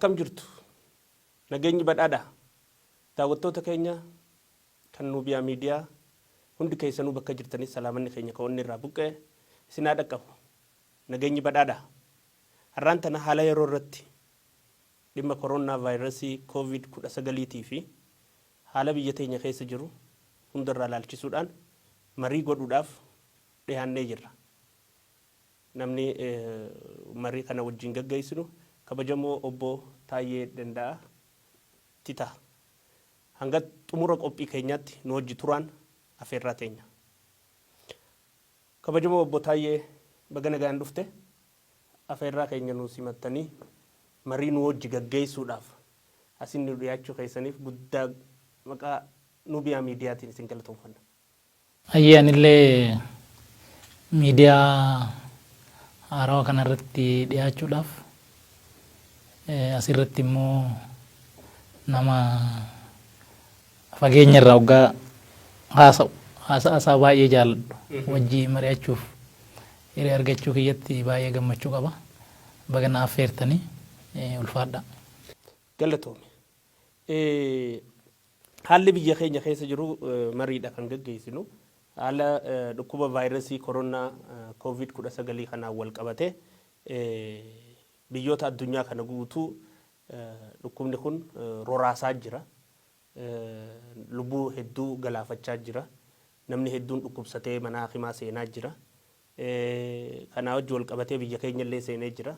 Akkam jirtu? Nageenyi badhaadha? Daawwattoota keenya kan Nuubiyaa Miidiyaa hundi keessanuu bakka jirtanis salaamanni keenya ka onnee irraa buqqa'e isin haa dhaqqabu. Nageenyi badhaadha? Har'aan tana haala yeroo irratti dhimma koroonnaa vaayirasii Covid 19 tii fi haala biyya teenya keessa jiru hundarraa laalchisuudhaan marii godhuudhaaf dhihaannee jirra. Namni marii kana wajjin gaggeessinu kabajamoo Obbo Taayyee Danda'aa ti taha. Hanga xumura qophii keenyaatti nu wajji turaan afeerraa teenya. Kabajamoo Obbo Taayyee baga nagaan dhufte. Afeerraa keenya nuu simattanii marii nu wajji gaggeessuudhaaf asin nu dhiyaachuu keessaniif guddaa maqaa Nubiyaa Miidiyaatiin isin galatoomfanna. Hayyee anillee miidiyaa haarawa kana irratti dhiyaachuudhaaf asirratti immoo nama fageenya irraa hoggaa haasa'u haasa'a isaa baay'ee jaaladhu wajjii mari'achuuf hiree argachuu kiyyatti baay'ee gammachuu qaba. Baga na affeertanii ulfaadhaa. Galatoomi. Haalli biyya keenya keessa jiru mariidha kan gaggeessinu. Haala dhukkuba vaayirasii koronnaa Covid 19 kanaan wal qabatee biyyoota addunyaa kana guutuu dhukkubni kun roraasaa jira. Lubbuu hedduu galaafachaa jira. Namni hedduun dhukkubsatee mana hakimaa seenaa jira. Kanaa wajji wal qabatee biyya keenya illee seenee jira.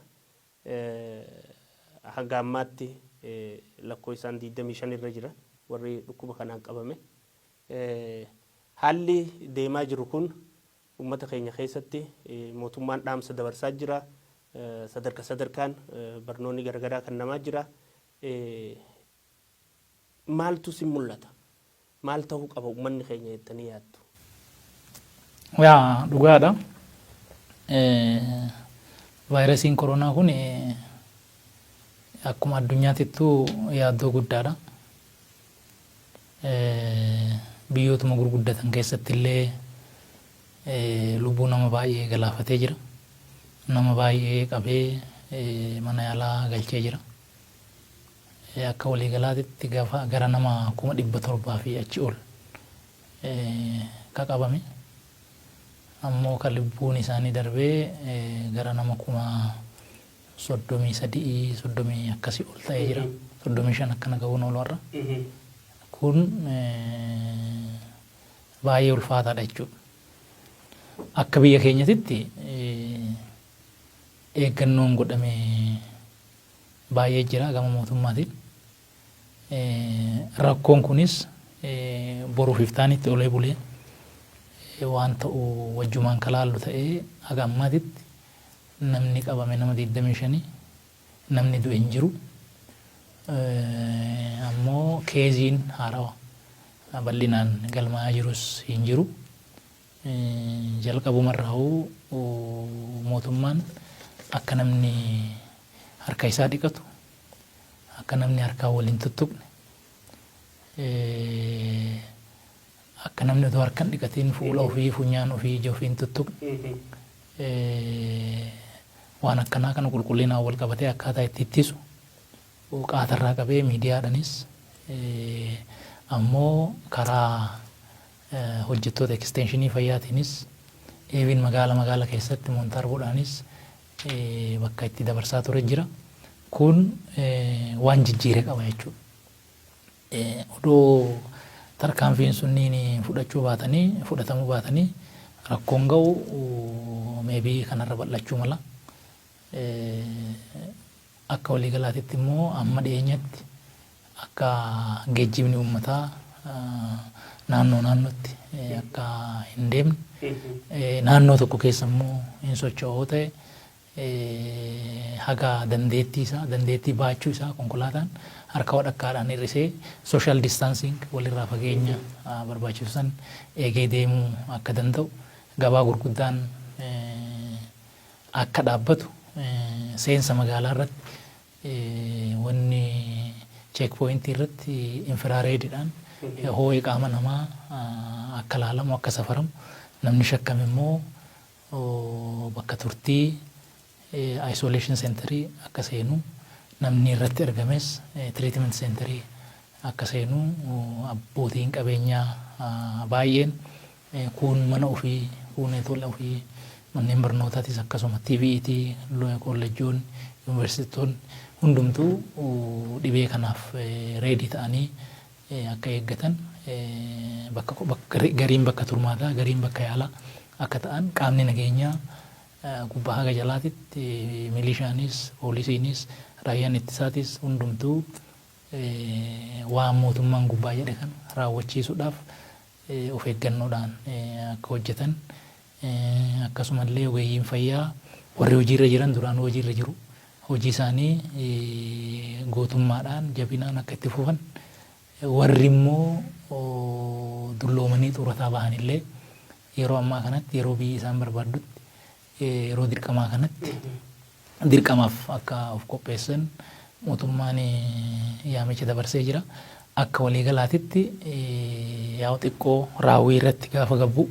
Hanga ammaatti lakkoofsaan 25 irra jira warri dhukkuba kanaan qabame. Haalli deemaa jiru kun uummata keenya keessatti mootummaan dhaamsa dabarsaa jira. Sadarka sadarkaan barnoonni garagaraa kennamaa jira. Maaltu sin mul'ata? Maal ta'uu qaba uummanni keenya jettanii yaaddu? Yaa dhugaadha. Vaayirasiin koronaa kun akkuma addunyaatittuu yaaddoo guddaadha. Biyyootuma gurguddatan keessatti illee lubbuu nama baay'ee galaafatee jira. Nama baay'ee qabee mana yaalaa galchee jira. Akka waliigalaatitti gara nama 700,000 fi achi ol ka qabame. Ammoo ka lubbuun isaanii darbee gara nama 33,000 30 akkasii ol ta'ee jira. 35 akkana ga'uun oolu har'a. Kun baay'ee ulfaataadha jechuudha. Akka biyya keenyatitti eeggannoon godhame baay'ee jira gama mootummaatiin. Rakkoon kunis boruuf iftaanitti olee bulee waan ta'u wajjumaan ka laallu ta'ee haga ammaatitti namni qabame nama 25 namni du'e hin jiru. Ammoo keeziin haarawa bal'inaan galmaa'aa jirus hin jiru. Jalqabumarraa'uu mootummaan akka namni harka isaa dhiqatu, akka namni harkaan wal hin tuttuqne, akka namni otoo harka hin dhiqatiin fuula ofii, funyaan ofii, ija ofii hin tuttuqne, waan akkanaa kana qulqullinaan wal qabatee akkaataa itti ittisu qaatarraa qabee miidiyaadhanis ammoo karaa hojjettoota eksteenshinii fayyaatiinis even magaala magaala keessatti moontaarboodhaanis bakka itti dabarsaa ture jira. Kun waan jijjiire qaba jechuudha. Odoo tarkaanfiin sunniin fudhachuu baatanii fudhatamuu baatanii rakkoon ga'u maybe kanarra bal'achuu mala. Akka waliigalaatitti immoo amma dhiyeenyatti akka geejjibni uummataa naannoo naannootti akka hin deemne naannoo tokko keessa immoo hin socho'u ta'e haga dandeettii isaa dandeettii baachuu isaa konkolaataan harka wadhakkaadhaan hir'isee social distancing walirraa fageenya barbaachisu san eegee deemuu akka danda'u gabaa gurguddaan akka dhaabbatu seensa magaalaa irratti wanni check point irratti infiraareedidhaan hoo'i qaama namaa akka laalamu akka safaramu namni shakkame immoo bakka turtii isolation center akka seenu Namni irratti argames treatment centerii akka seenu abbootiin qabeenyaa baay'een kuun mana ofii, kuun tola ofii, manneen barnootaatis akkasuma TVET, kolleejjoonni, yuunivarsiitonni hundumtuu dhibee kanaaf ready ta'anii akka eeggatan, bakka gariin bakka turmaataa, gariin bakka yaalaa akka ta'an, qaamni nageenyaa gubbaa haga jalaatitti milishaanis, poolisiinis, raayyaan ittisaatis hundumtuu waan mootummaan gubbaa jedhe kana raawwachiisuudhaaf of eeggannoodhaan akka hojjetan, akkasumallee ogeeyyiin fayyaa warri hojiirra jiran duraanuu hojiirra jiru, hojii isaanii gootummaadhaan jabinaan akka itti fufan, warri immoo dulloomanii xurataa bahanillee yeroo ammaa kanatti, yeroo biyyi isaan barbaaddutti, yeroo dirqamaa kanatti dirqamaaf akka of qopheessan mootummaan yaamicha dabarsee jira. Akka waliigalaatitti yaa'u xiqqoo raawwii irratti gaafa gabbu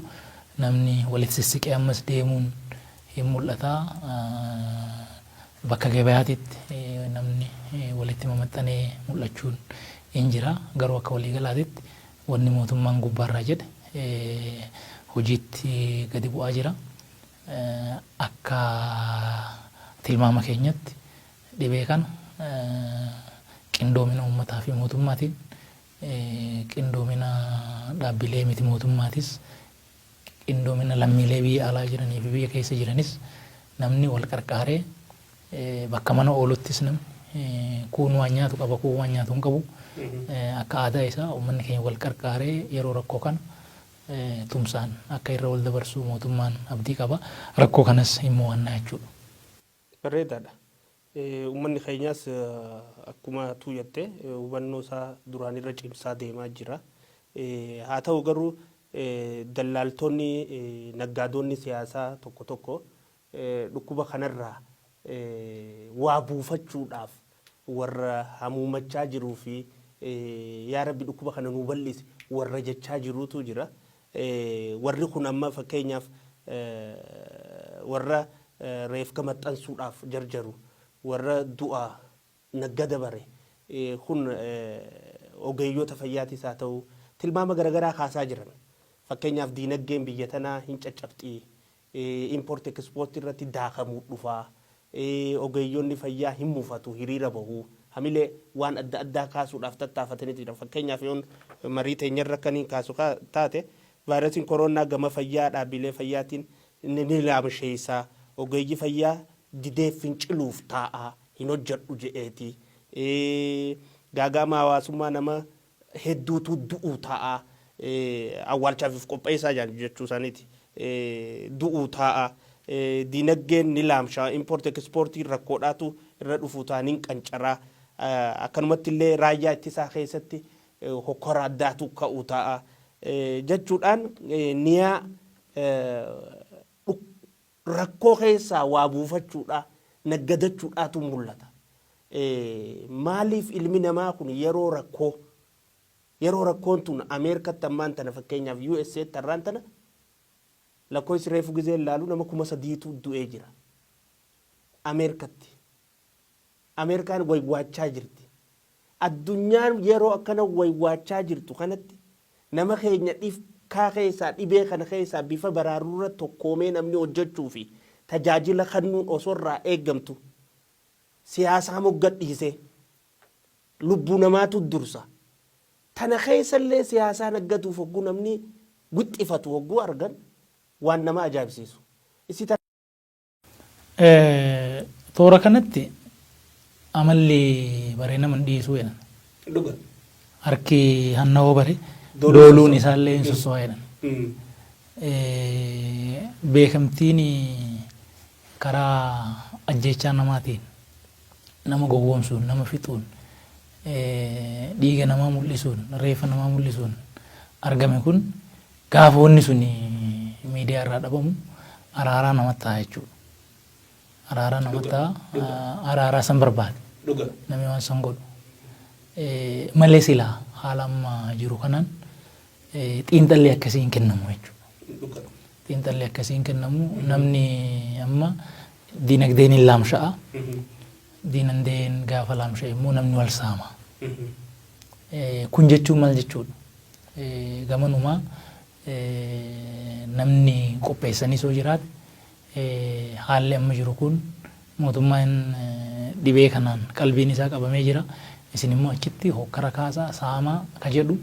namni walitti sissiqee ammas deemuun hin mul'ata. Bakka gabayaatitti namni walitti mamaxxanee mul'achuun hin jira. Garuu akka waliigalaatitti wanni mootummaan gubbaarraa jedhe hojiitti gadi bu'aa jira. Akka tilmaama keenyatti dhibee kana qindoomina uummataa fi mootummaatiin, qindoomina dhaabbilee miti mootummaatis, qindoomina lammiilee biyya alaa jiranii fi biyya keessa jiranis namni wal qarqaaree bakka mana ooluttis namni kuun waan nyaatu qaba, kuun waan nyaatu hin qabu. Akka aadaa isaa uummanni keenya wal qarqaaree yeroo rakkoo kana tumsaan akka irra wal dabarsu mootummaan abdii qaba. Rakkoo kanas hin mo'annaa jechuudha. Bareedaadha. Uummanni keenyas akkuma atuu jette hubannoo isaa duraan irra cimsaa deemaa jira. Haa ta'u garuu dallaaltonni, naggaadoonni siyaasaa tokko tokko dhukkuba kanarraa waa buufachuudhaaf warra hamuumachaa jiruu fi yaa Rabbi dhukkuba kana nuu bal'isi warra jechaa jiruutu jira. Warri kun amma fakkeenyaaf warra reefka maxxansuudhaaf jarjaru, warra du'a naggada bare kun ogeeyyota fayyaatis haa ta'u tilmaama garagaraa kaasaa jiran. Fakkeenyaaf diinaggeen biyya tanaa hin caccabxi, import export irratti daakamuu dhufa, ogeeyyonni fayyaa hin mufatu, hiriira bahu, hamilee waan adda addaa kaasuudhaaf tattaafataniitu jiran. Fakkeenyaaf yoon marii teenyarra akkaniin kaasu taate, vaayirasiin koronaa gama fayyaa dhaabbilee fayyaatiin ni laamsheessa, ogeeyyi fayyaa didee finciluuf taa'a, hin hojjedhu je'eeti. Gaaga'ama hawaasummaa nama hedduutu du'uu taa'a. Awwaalchaaf qopheessaa jechuu isaaniiti. Du'uu taa'a. Diinagdeen ni laamsha. Import exportiin rakkoodhaatu irra dhufuu ta'a, ni qancaraa. Akkanumatti illee raayyaa ittisaa keessatti hokkora addaatu ka'uu taa'a. Jechuudhaan niyaa rakkoo keessaa waa buufachuudha, naggadachuudhaatu mul'ata. Maaliif ilmi namaa kun yeroo rakkoo, yeroo rakkoon tun Ameerikatti ammaan tana, fakkeenyaaf USA tarraan tana lakkoofsi reefu gizee ilaalu nama 3000tu du'ee jira. Ameerikatti. Ameerikaan waywaachaa jirti. Addunyaan yeroo akkana waywaachaa jirtu kanatti nama keenya dhifkaa keessaa, dhibee kana keessaa bifa baraarurra tokkoomee namni hojjechuu fi tajaajila kennuun osoo irraa eeggamtu siyaasaa mogga dhiisee lubbuu namaatu dursa. Tana keessallee siyaasaa naggatuuf hogguu namni wixxifatu hogguu argan waan nama ajaa'ibsiisu. Isi Toora kanatti amalli bare nama hin dhiisuu jedhan. Dhuga. Harki hannawoo bare dooluun isaallee hin sosso'a jedhan. Beekamtiin karaa ajjeechaa namaatiin, nama gowwoomsuun, nama fixuun, dhiiga namaa mul'isuun, reeffa namaa mul'isuun argame kun gaafa wanni sun miidiyaa irraa dhabamu araaraa namatti ta'a jechuudha. Araaraa namatti ta'a. Araaraa san barbaada. Namni waan san godhu. Malee silaa haala amma jiru kanaan xiinxalli akkasii hin kennamu jechuudha. Xiinxalli akkasii hin kennamu. Namni amma dinagdeen hin laamsha'a. Diinagdeen gaafa laamsha'e immoo namni wal saama. Kun jechuun maal jechuudha? Gamanumaa namni qopheessanii soo jiraate, haalli amma jiru kun mootummaan dhibee kanaan qalbiin isaa qabamee jira. Isin immoo achitti hokkara kaasaa, saamaa ka jedhu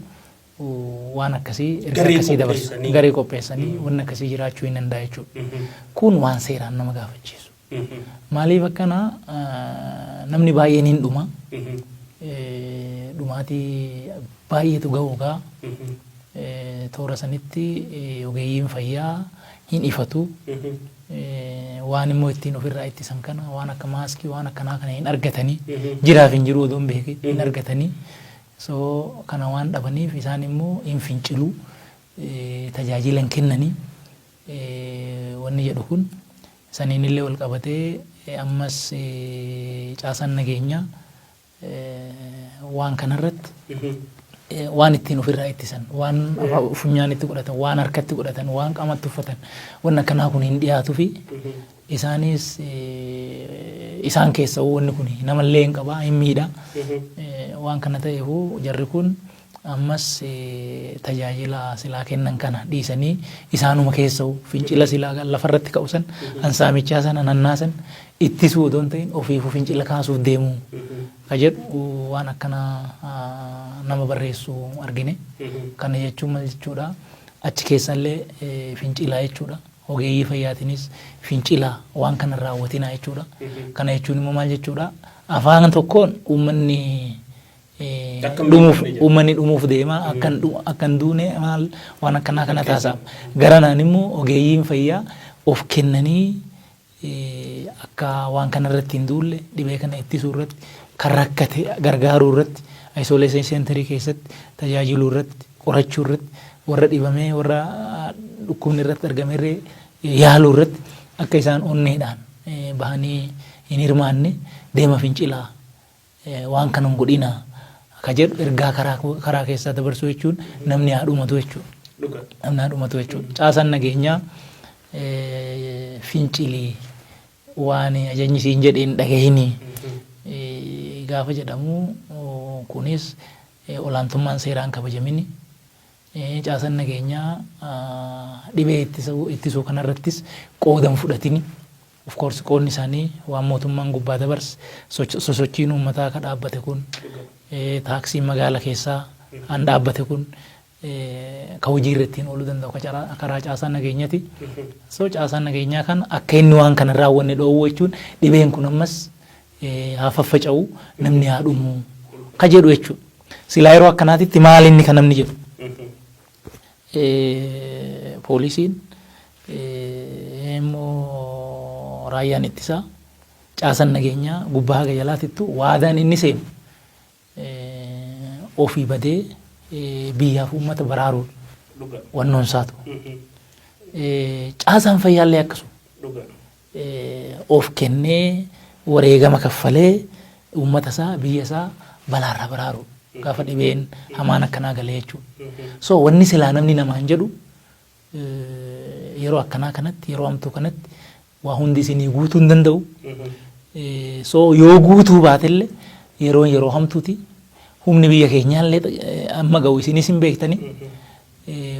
waan akkasii erga Garee akkasii dabarsu. Qopheessanii. Garee qopheessanii wanni akkasii jiraachuu hin danda'a jechuudha. Kun waan seeraan nama gaafachiisu. Maaliif akkana? Namni baay'een hin dhuma. Dhumaatii baay'eetu ga'u gaa. Toora sanitti ogeeyyiin fayyaa hin ifatu. Waan immoo ittiin ofirraa ittisan kana, waan akka maaskii, waan akkanaa kana hin argatanii. Jiraaf hin jiru odoo hin beekin hin argatanii. So kana waan dhabaniif isaan immoo hin fincilu, tajaajila hin kennanii. Wanni jedhu kun saniin illee wal qabatee, ammas caasaan nageenyaa waan kanarratti waan ittiin ofirraa ittisan, waan funyaanitti godhatan, waan harkatti godhatan, waan qaamatti uffatan, wanni akkanaa kun hin dhiyaatu fi isaanis isaan keessa wanni kun namallee hin qabaa, hin miidha. Waan kana ta'eefu jarri kun ammas tajaajila silaa kennan kana dhiisanii isaanuma keessa fincila silaa lafarratti ka'u san, hansaamichaa sana, nannaa san ittisuu odoo hin ta'in ofiifuu fincila kaasuuf deemu ka jedhu waan akkana nama barreessu argine. Kana jechuun maal jechuudha? Achi keessallee fincilaa jechuudha. Ogeeyyii fayyaatiinis fincilaa, waan kana hin raawwatinaa jechuudha. Kana jechuun immoo maal jechuudha? Afaan tokkoon uummanni Akka hin dhumuuf beekamne jedha. Uummanni dhumuuf deema, akka hin duune maal waan akkanaa kana taasisa. Garanaan immoo ogeeyyiin fayyaa of kennanii akka waan kana irratti hin duulle, dhibee kana ittisuu irratti, kan rakkate gargaaruu irratti, isolation centerii keessatti tajaajiluu irratti, qorachuu irratti, warra dhibamee, warra dhukkubni irratti argamerree yaaluu irratti akka isaan onneedhaan bahanii hin hirmaanne, deema fincilaa, waan kana hin godhinaa ka jedhu ergaa karaa keessaa dabarsuu jechuun namni haa dhumatu jechuudha. Namni haa dhumatu jechuudha. Caasaan nageenyaa fincilii, waan ajajni siin jedhe hin dhagahinii gaafa jedhamu, kunis olaantummaan seeraan kabajamini, caasaan nageenyaa dhibee ittisuu kanarrattis qooda hin fudhatini. Of course, qoodni isaanii waan mootummaan gubbaa dabarse, sosochiin uummataa ka dhaabbate kun, taaksiin magaala keessaa kan dhaabbate kun, ka hojii irra ittiin ooluu danda'u karaa caasaa nageenyati. So caasaan nageenyaa kana akka inni waan kana hin raawwanne dhoowwuu jechuun dhibeen kun ammas haa faffaca'u, namni haa dhumu ka jedhu jechuudha. Silaa yeroo akkanaatitti maal inni kan namni jedhu? Poolisiin immoo, raayyaan ittisaa, caasan nageenyaa gubbaa haga jalaatittu waadaan inni seenu ofii badee biyyaaf uummata baraaruudha. Wannoon isaatu. Caasaan fayyaallee akkasuma. Of kennee, wareegama kaffalee uummata isaa, biyya isaa balaarraa baraaruudha. Gaafa dhibeen hamaan akkanaa galee jechuudha. So wanni silaa namni namaan jedhu, yeroo akkanaa kanatti, yeroo hamtuu kanatti waa hundi isinii guutuu hin danda'u. So yoo guutuu baatellee yeroon yeroo hamtuuti. Humni biyya keenyaallee amma ga'u isinis hin beektani.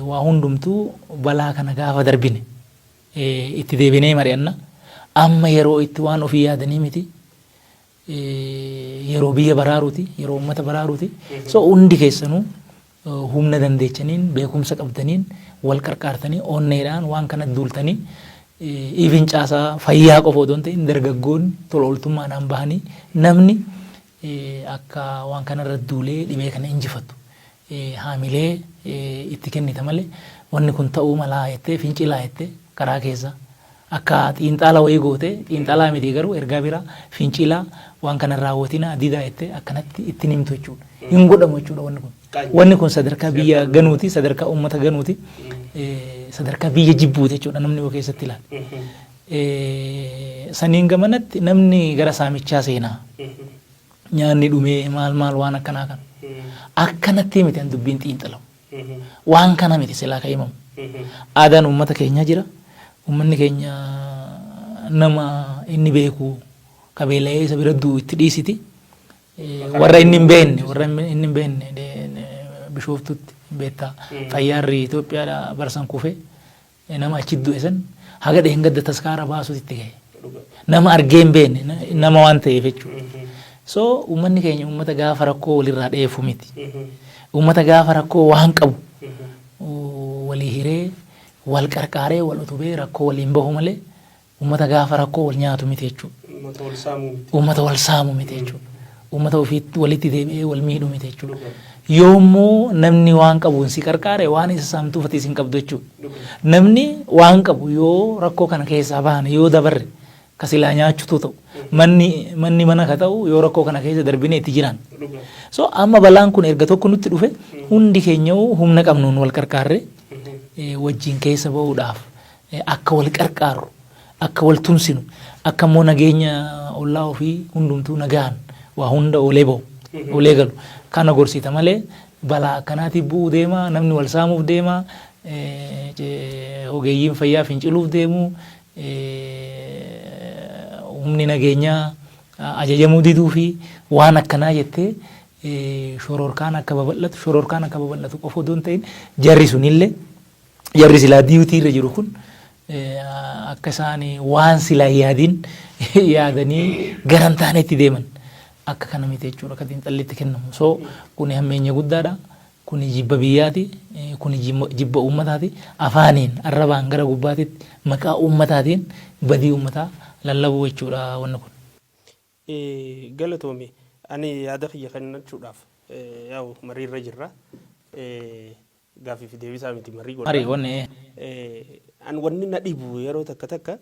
Waa hundumtuu balaa kana gaafa darbine itti deebinee mari'anna. Amma yeroo itti waan ofii yaadanii miti. Yeroo biyya baraaruuti, yeroo uummata baraaruuti. So hundi keessanuu humna dandeechaniin, beekumsa qabdaniin wal qarqaartanii, onneedhaan waan kana duultanii, even caasaa fayyaa qofa odoo hin ta'in dargaggoonni tola ooltummaadhaan bahanii namni akka waan kanarra duulee dhibee kana injifatu haamilee itti kennita malee, wanni kun ta'uu malaa jettee, fincilaa jettee karaa keessa akka xiinxaala wayii goote, xiinxalaa miti garuu ergaa biraa, fincilaa, waan kana raawwatinaa, didaa jettee akkanatti ittiin himtu jechuudha. Hin godhamu jechuudha wanni kun. Wanni kun sadarkaa biyya ganuuti, sadarkaa uummata ganuuti, sadarkaa biyya jibbuuti jechuudha namni yoo keessatti ilaale. Saniin gamanatti namni gara saamichaa seenaa. Nyaanni dhumee, maal maal, waan akkanaa kana. Akkanatti miti an dubbiin xiinxalamu. Waan kana miti silaa ka himamu. Aadaan uummata keenyaa jira. Uummanni keenya nama inni beeku Ka beela'ee isa bira du'u itti dhiisiti. Warra inni hin beekne, warra inni hin beekne Bishooftutti hin beektaa. Xayyaarri Itoophiyaadha barsan kufe nama achi du'e san haga dheengadda taskaara baasuutti itti gahe. Nama argee hin beekne nama waan ta'eef jechuudha. So uummanni keenya uummata gaafa rakkoo walirraa dheefu miti. Uummata gaafa rakkoo waan qabu walii hiree wal qarqaaree wal utubee rakkoo waliin bahu malee uummata gaafa rakkoo wal nyaatu miti jechuudha. Uummata wal saamuu miti. Uummata wal saamu miti jechuudha. Uummata ofiitti walitti deebi'ee wal miidhu miti jechuudha. Yoommoo namni waan qabuun si qarqaare waan isa saamtuuf ati isin qabdu jechuudha. Namni waan qabu yoo rakkoo kana keessaa baane, yoo dabarre, ka silaa nyaachutu ta'u, manni manni mana ka ta'u yoo rakkoo kana keessa darbine itti jiraan. So amma balaan kun erga tokko nutti dhufe, hundi keenya'uu humna qabnuun wal qarqaarree wajjin keessa ba'uudhaaf akka wal qarqaarru, akka wal tumsinu, akka immoo nageenya ollaa ofii hundumtuu nagaan waa hunda oolee bahu, oolee galu kana gorsita malee, balaa akkanaatiif bu'uu deema, namni wal saamuuf deema, ogeeyyiin fayyaa finciluuf deemu, humni nageenyaa ajajamuu diduu fi waan akkanaa jettee shororkaan akka babal'atu, shororkaan akka babal'atu qofa odoo hin ta'in, jarri sunillee, jarri silaa diyuutii irra jiru kun, akka isaan waan silaa yaadin yaadanii gara hin taanetti deeman akka kana miti jechuudha akka xiinxallitti kennamu. So kuni hammeenya guddaadha. Kuni jibba biyyaati. Kuni jibba uummataati. Afaaniin arrabaan gara gubbaatitti maqaa uummataatiin badii uummataa lallabuu jechuudha wanni kun. Galatoomi. Ani yaada kiyya kennachuudhaaf, yaa'u mariirra jirra. Gaaffii fi deebisaa miti, marii godha. Marii wanni. An wanni na dhibu yeroo takka takka,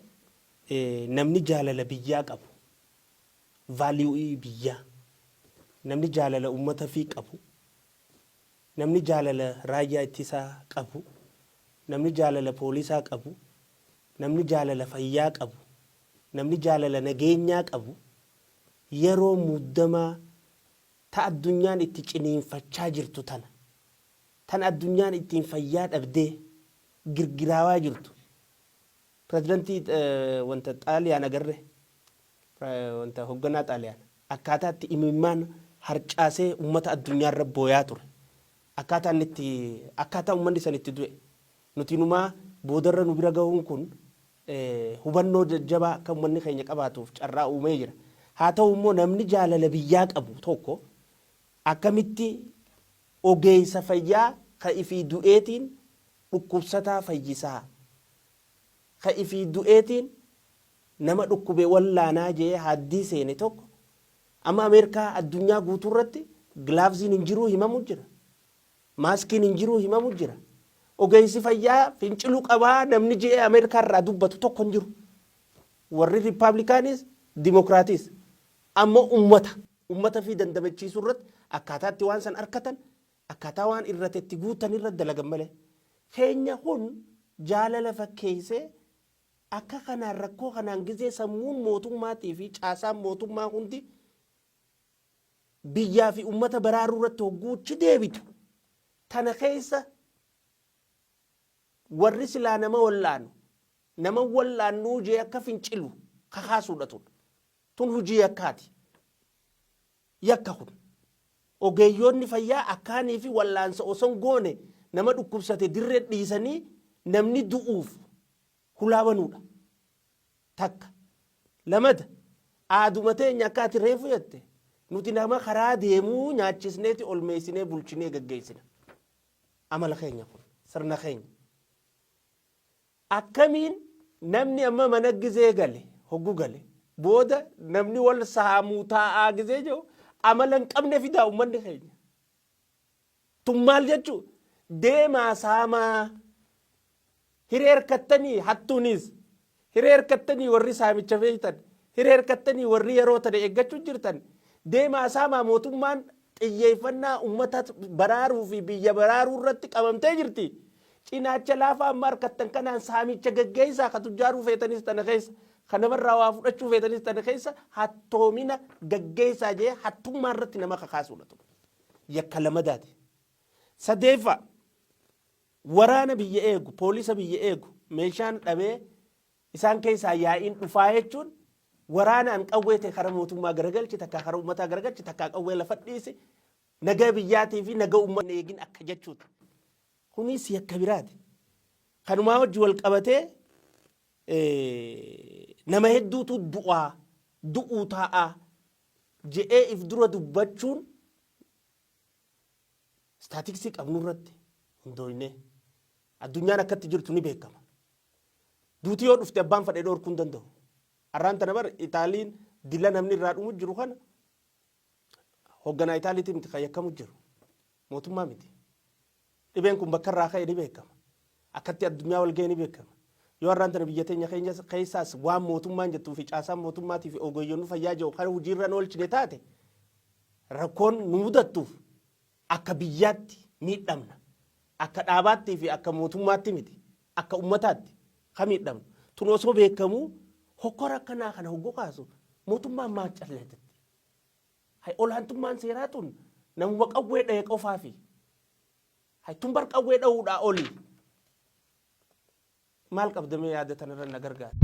namni jaalala biyyaa qabu, value biyyaa, namni jaalala uummata fi qabu, namni jaalala raayyaa ittisaa qabu, namni jaalala poolisaa qabu, namni jaalala fayyaa qabu, namni jaalala nageenyaa qabu, yeroo muddamaa ta addunyaan itti ciniinfachaa jirtu tana, tan addunyaan ittiin fayyaa dhabdee girgiraawaa jirtu, pirezidantii wanta Xaaliyaan agarre, wanta hogganaa Xaaliyaan akkaataa itti imimmaan harcaasee ummata addunyaarra booyaa ture, akkaataa inni itti, akkaataa ummanni san itti du'e, nuti numaa boodarra nu bira gahuun kun hubannoo jajjabaa akka ummanni keenya qabaatuuf carraa uumee jira. Haa ta'u immoo namni jaalala biyyaa qabu tokko akkamitti ogeessa fayyaa ka ifii du'eetiin dhukkubsataa fayyisaa, ka ifii du'eetiin nama dhukkube wallaanaa jee haaddii seene tokko, amma Ameerikaa addunyaa guutuu irratti glovesiin hin jiruu himamu jira. Maskiin hin jiruu himamu jira. Ogeessi fayyaa finciluu qabaa namni je'ee Ameerikaa irraa dubbatu tokko hin jiru. Warri Riippaabilikaanis Dimokiraatis ammoo ummata fi dandamachiisuu irratti akkaataa itti waan san arkatan, akkaataa waan irrate itti guutan irratti dalagan malee. Keenya kun jaalala fakkeessee akka kanaan rakkoo kanaan gizee sammuun mootummaatii fi caasaan mootummaa hundi biyyaa fi ummata baraaruu irratti hogguuchi deebitu tana keessa, warri silaa nama wallaanu nama wallaannuu jee akka fincilu kakaasuudha tun. Tun hujii yakkaati. Yakka kun. Ogeeyyoonni fayyaa akkaanii fi wallaansa osoo hin goone nama dhukkubsate dirree dhiisanii namni du'uuf hulaa banuudha. Takka. Lamada, aaduma teenya akka ati reefu jette, nuti nama karaa deemuu nyaachisneeti olmeessinee bulchinee gaggeessina. Amala keenya kun, sirna keenya. Akkamiin namni amma mana gizee gale, hoggu gale, booda namni wal saamuu taa'aa gizee jiru amala hin qabne fidaa uummanni keenya. Tun maal jechuu? Deemaa saamaa. Hiree harkattanii hattuunis, hiree harkattanii warri saamicha feeytan, hiree harkattanii warri yeroo tana eeggachuu jirtan, deemaa saamaa, mootummaan xiyyeeffannaa uummata baraaruu fi biyya baraaruu irratti qabamtee jirti. Cinaacha laafaa amma harkattan kanaan saamicha gaggeessaa, ka tujjaaruu feetanis tana keessa, ka namarraa waa fudhachuu feetanis tana keessa hattoomina gaggeessaa jee hattummaa irratti nama kakaasuudha ture. Yakka lamadaati. Sadeeffaa, waraana biyya eegu, poolisa biyya eegu meeshaan dhabee isaan keessaa yaa'iin dhufaa jechuun Waraanaan qawwee tee kara mootummaa garagalchi, takkaa kara ummataa garagalchi, takkaa qawwee lafa dhiisi, nagaa biyyaatii fi nagaa uummataa hin eegin akka jechuuti. Kunis yakka biraati. Kanumaa wajji wal qabatee nama hedduutu du'aa, du'uu taa'aa je'ee if dura dubbachuun istaatiksii qabnu irratti hundooynee addunyaan akkatti jirtu ni beekama. Duuti yoo dhufte abbaan fadhe dhoorkuu hin danda'u. Arraan tana bar Itaaliin dila namni irraa dhumu jiru kana hogganaa Itaaliitii miti kan yakkamu jiru. Mootummaa miti. Dhibeen kun bakka irraa ka'e ni beekama. Akkatti addunyaa wal ga'e ni beekama. Yoo arraan tana biyya teenya keenya keessaas waan mootummaan jettuu fi caasaan mootummaatii fi ogeeyyonni fayyaa jedhu kan hojiirra hin oolchine taate rakkoon nu mudattuuf akka biyyaatti miidhamna. Akka dhaabaattii fi akka mootummaatti miti. Akka ummataatti ka miidhamnu. Tun osoo beekamuu hokkora akkanaa kana hogguu kaasu mootummaan maal calleetetti? Hay olaantummaan seeraa tun namuma qawwee dhaye qofaafi. Hay tun bar qawwee dha'uudhaa oli. Maal qabda mee yaada tanarra na gargaari.